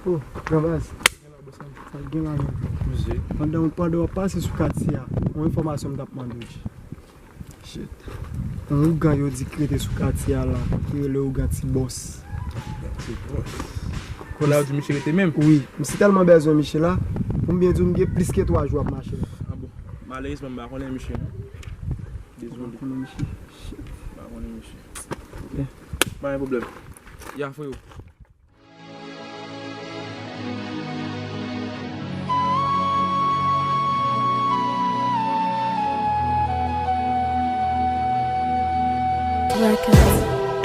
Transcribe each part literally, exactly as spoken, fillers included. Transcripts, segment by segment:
Oh, gran baz. Sa k gen la menm? Pandan, pandan w ap pase sou katye a, yon enfòmasyon m t ap mande w. Shit. Yon ougan yo di k rete sou katye a la, ki rele ougan Ti Bòs. Ti Bòs. Kote w di misye rete menm? Wi, m si tèlman bezwen misye la, pou m byen di w, m gen plis ke twa jou ap mache la. Ah bon. Malerezman, m pa konnen misye. Dezole. M pa konnen misye. Shit. M pa konnen misye. Yeah. Pa gen pwoblèm. Ya, freo.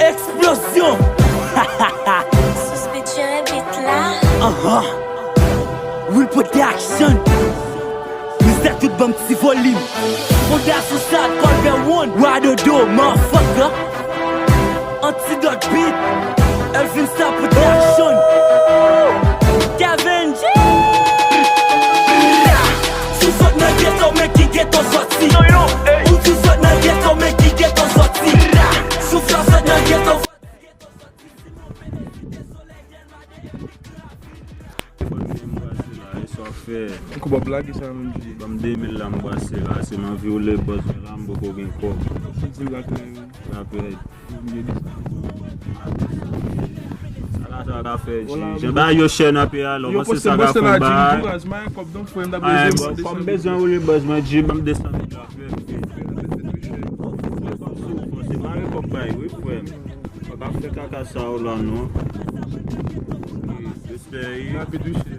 Eksplozyon! Suspect jere beat la. Aha. Will Production. Respè tout banm ti volim. Fondasyon sa, Colbert One. Wa Dodo, motherfucker. Antidot Beat. Elvin Star Production. Kevin G. Si w sot nan geto, men ki geto soti. Ou di w sot nan geto, men ki geto soti. Si w fè sot nan geto. Kou w ap lage sa menm, G. Ban m de mil la, m brase la. Si m anvi woule bòs mwen la, m poko gen kòb. Di l rapè. Rapè. Sa la, sa ka fè, G. Jan bagay yo chè nan peyi a, lò, mwen se sa ka fè m bay. Kòm bezwen woule bòs mwen, G, ban m de san mil la. Fòse mare kòb bay, wi, frè m. Pa ka fè kaka sa yo la, non. Respè, wi. Rapid, wi, chè.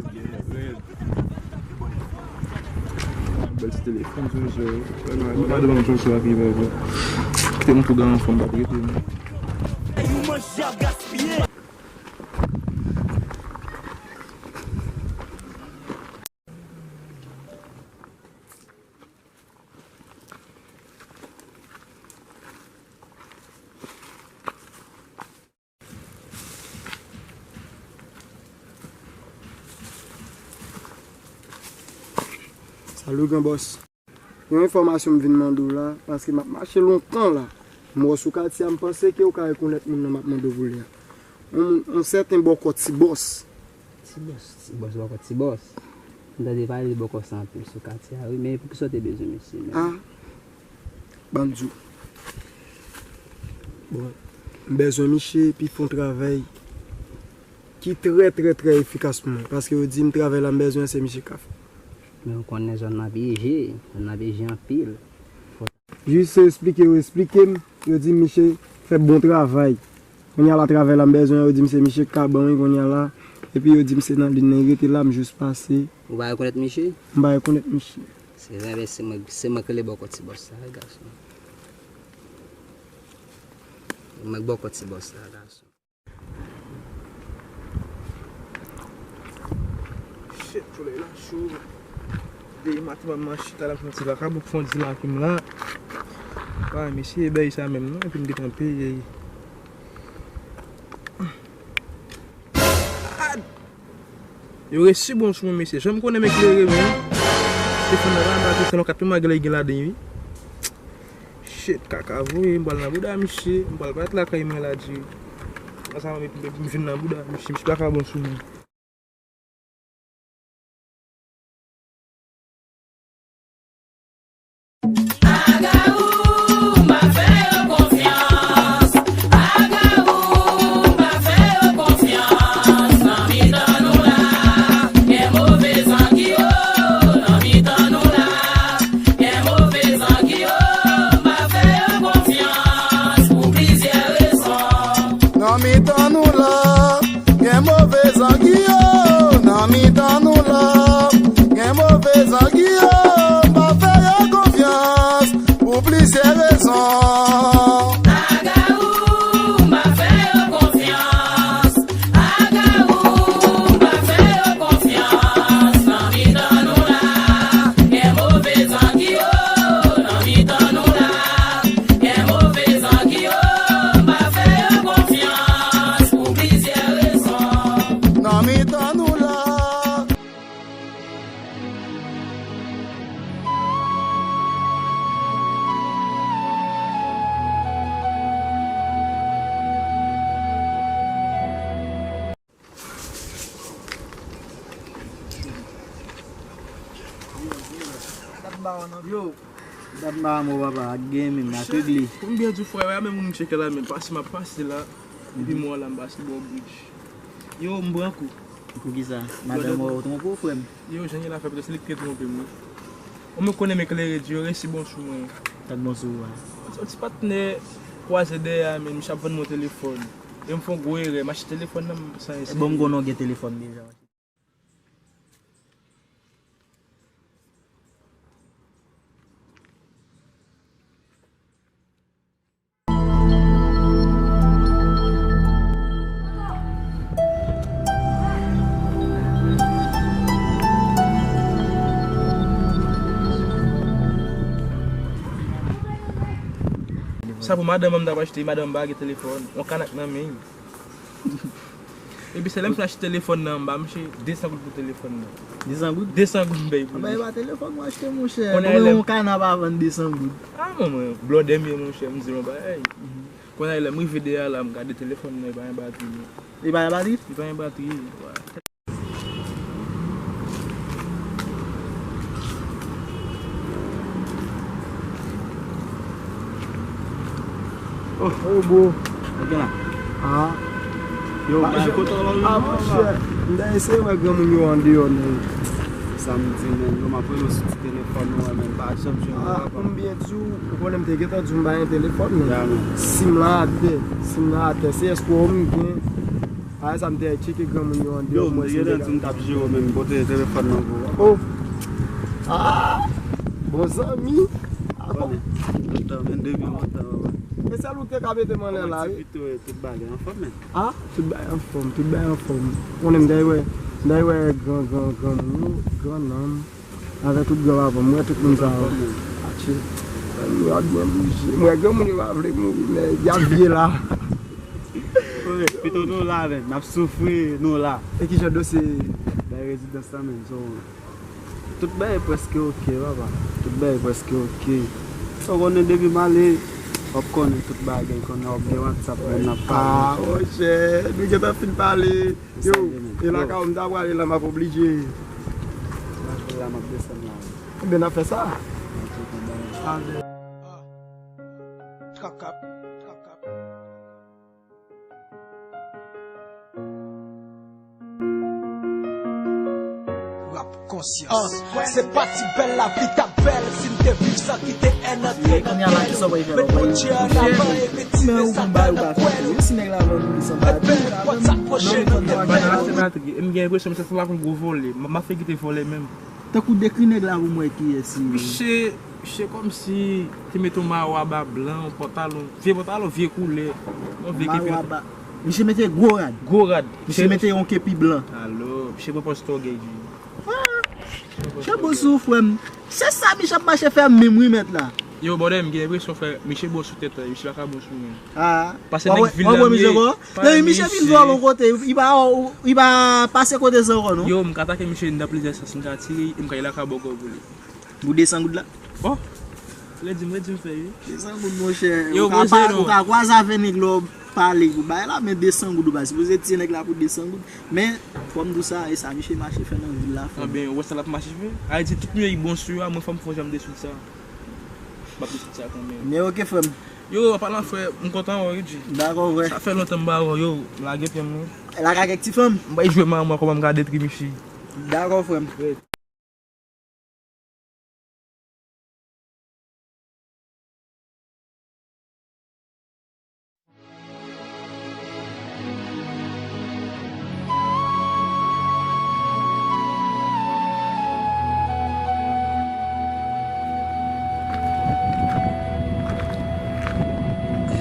Bèl ti telefòn, ti mesye. Mwen pa devan m, ti mesye, la ki bèl, bro. Kite m tou, gen anfòm, pa prete m. Salut, gran bòs. Yon enfòmasyon m vin mande w la, paske m ap mache lontan la. M wè w sou katye a, m panse ke w ka rekonèt moun nan m ap mande w pou li a. Yon, yon sèten bòkò Ti Bòs. Ti Bòs, Ti Bòs, bòkò Ti Bòs. M tande pale de bòkò sa anpil sou katye a, wi, men poukisa w te bezwen misye menm? Ah, ban m di w. Bon, m bezwen misye pou l fè yon travay ki trè, trè, trè efikas pou mwen. Paske yo di m travay la m bezwen, se misye k ka fè. Men w konnen zòn nan pije, zòn nan pije anpil. Jis se eksplike yo eksplike m, yo di m misye fè bon travay. Kounye a la travay la m bezwen, yo di m se misye k ka ban wi kounye a la. Epi yo di m se nan liy nan li rete la, m jis pase. Ou pa rekonèt misye? M pa rekonèt misye. Se vre, men se mwen, se mwen k rele bòkò Ti Bòs sa, wi, gason. Mwen k bòkò Ti Bòs sa, gason. Shit, solèy la cho. Depi maten m ap chita la, fè yon ti vakabon, fè yon ti lakim la. Ay, mesye, e bèy sa menm non, epi m gentan peye. Yo resi bon sou mwen, mesye. Jan m konnen m eklere, wi. Telefòn nan la, m pa te fè non kat pi mal gen ladan, wi. Shit, kaka voye, m pral nan bouda misye, m pral parèt lakay mwen la, di. Ansanm avèk m vin nan bouda misye, misye pa ka bon sou mwen. Agawou, m pa fè yo konfyans. Agawou, m pa fè yo konfyans. Nan mitan nou la, gen move zangi, o, nan mitan nou la. Gen move zangi yo, m pa fè yo konfyans pou plizyè rezon. Nan mitan nou la, gen move zangi Yo, dat m pa mò papa, ak gen menm, ak regle. Pou m byen di w, frè, a menm moun m tcheke la, menm pase m ap pase la, epi m wè w la, m pase bò bridge. Yo, m pran kou. Poukisa? Madanm ou twonpe w, frè m? Yo, jan l ye la, frè, petèt se li ki te twonpe m, wi. Ou menm konnen m eklere di, yo resi bon sou mwen. Tèt bon sou ou a. Yon ti patnè kwaze dèyè a, men misye ap vann mwen telefòn. E m fè yon gwo erè, m achte telefòn nan san eseye. Bon, m konnen w gen telefòn deja. Sa pou madanm an m t ap achte, madanm m pa gen telefòn, yon kanak nan men. Epi se lè m fin achte telefòn nan, m ba misye de san goud pou telefòn nan. De san goud? De san goud m peye pou li. Anben, e pa telefòn mwen achte, monchè. Konbyen yon kana pa vann de san goud? A, mwen, mwen, blòdè m ye, monchè, m di l yon bagay. Kounye a, lè m rive dèyè la, m gade telefòn nan, li pa gen batri. Li pa gen batri? Li pa gen batri. Oh, oh, bro. Ok la. Ah. Yo, ba, kote w la, ah, monchè, m ta eseye wè granmoun yo andeyò, men. Sa m di, men, yo, m ap rele w sou ti telefòn ou an, men, m pa janm jwenn ou, papa. Ah, pou m byen di w, ou konnen m te gentan di w m pa gen telefòn, men. Ya, men. Sim lan atè, sim lan atè, se èske w m gen? A, sa m te al tcheke granmoun yo andeyò, mwen si m te ka. Yo, m te gentan di m t ap jere w, men m pote telefòn nan pou ou. Oh! Ah! Bon zanmi! Ah, bon. Lontan, men depi lontan, papa. E sèl ou k te ka mete m anlè la, wi. Kòman ti pito ye, tout bagay anfòm, men? Ah, tout bagay anfòm, tout bagay anfòm. Konnen m dèyè wè, m dèyè wè gran, gran, granmoun yo, gran nanm. Avè tout gran papa m, m wè tout moun sa yo. Atye. M wè granmoun yo pa vle mouri, men y ap vye la. Wi, pito nou la, men n ap soufri, nou la. E ki jan dosye? Bay rezidans la, men, so, tout bagay prèske ok, papa. Tout bagay prèske ok. Sa w konnen depi m ale, w ap konnen tout bagay, konnen w ap gen WhatsApp, men n ap pale. Ah, monchè, nou gentan fin pale. Yo, e lakay ou m ta prale la, m ap oblije. M ap desann la. Ebyen, n ap fè sa. Alè. Trap kap, trap kap. Rap konsyans. Se pa ti bèl lavi t ap bèl si n te viv san kite èn antre nan kè nou. Met Bondye an avan e retire Satan nan kwè nou. Ret bèl pou n pa t apwoche nou te fè. M gen enpresyon misye se pa yon gwo vòlè. M, m ap fè kite vòlè menm. Tankou dekri nèg la pou m wè kiyès li ye. Misye, misye kòmsi te mete yon mayo aba blan, yon pantalon, vye pantalon, vye koulè. Yon vye kepi. Mayo aba. Misye mete gwo rad. Gwo rad. Misye mete yon kepi blan. Alò, misye pran pòz tògèy di. Ah, misye bon sou frè m. Se sa misye ap mache fè menm wi mèt la. Yo, bòdè, m gen enpresyon, frè, misye bon sou tèt, misye pa ka bon sou mwen. Ah. Paske nèg vil la m ye. Yo, misye vin vòlè yon kote, li pa, li pa pase kote sa ankò, non? Yo, m ka atake misye nan plizyè sans, m ka tire, e m ka lakay bòkò pou li. Pou de san goud la? Bon, redi m, redi m fè, wi. De san goud, monchè. Yo, ou ka pa, ou ka kwaze avè nèg la, w pale, ou bay la, men de san goud, ou pa sipoze tiye nèg la pou de san goud. Men, fò m di w sa, e sa misye mache fè nan vil la, frè m. Anben, ou wè sa l ap mache fè? Ayiti, tout moun yo ki bon sou yo a, mwen fò m fè yon jan m desoud sa. M ap desoud sa kanmenm. Men ok, frè m. Yo, an palan, frè, m kontan wè w, wi, G. Dakò, frè. Sa fè lontan m pa wè w, yo, lage pye m, wi. Lage ak ti fanm. M bay jwe manman kòman m ka detwi misye. Dakò, frè m.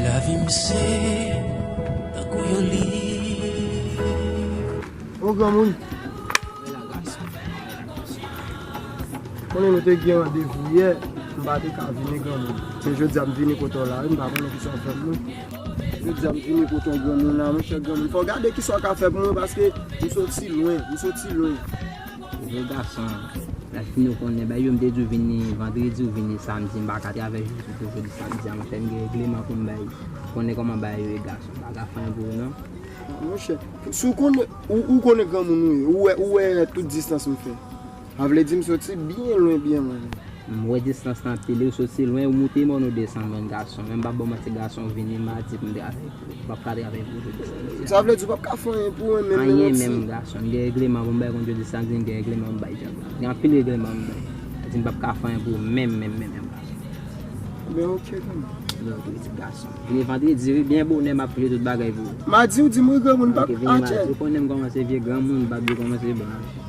Lavi m se tankou yon liv. O granmoun. Konnen nou te gen randevou yè, m pa te ka vini granmoun. Men jodi a m vini kote w la, wi, m pa konnen kisa w fè pou mwen. Jodi a m vini kote w granmoun la, monchè granmoun. Fò w gade kisa w ka fè pou mwen paske m soti lwen, m soti lwen. Vre gason, lè fini w konnen, bay yo m te di w vini vandredi, w vini samdi, m pa ka travay jodi, jodi samdi a, monchè, m gen regleman pou m bay. Konnen kòman bagay yo ye gason, m pa ka fè anyen pou ou non. Monchè, si w konnen, ou, ou konnen granmoun ou ye, ou wè, ou wè tout distans m fè. Sa vle di m soti byen lwen, byen lwen. M wè distans lan pile, ou soti lwen, ou moute mòn, ou desann mòn, gason. Men m p ap ba w manti, gason, vini, m a di pou m travay pou ou. M p ap ka travay pou ou, jodi samdi a. Sa vle di ou p ap ka fè anyen pou mwen menm, Anyen menm si. Menm, gason. M gen regleman pou m bay kont jodi samdi, m gen regleman pou m bay djab la. Gen anpil regleman pou m bay. Sa di m p ap ka fè anyen pou ou menm, menm, menm, menm, gason. Men ok, kanmenm. Donk, pitit gason. Vini vandredi, wi, byen bonè, m ap pile tout bagay pou ou. Madi ou di m wi granmoun pa Ok, vini madi. atjèl. Ou konnen m kòmanse vye granmoun, bab yo kòmanse blanch.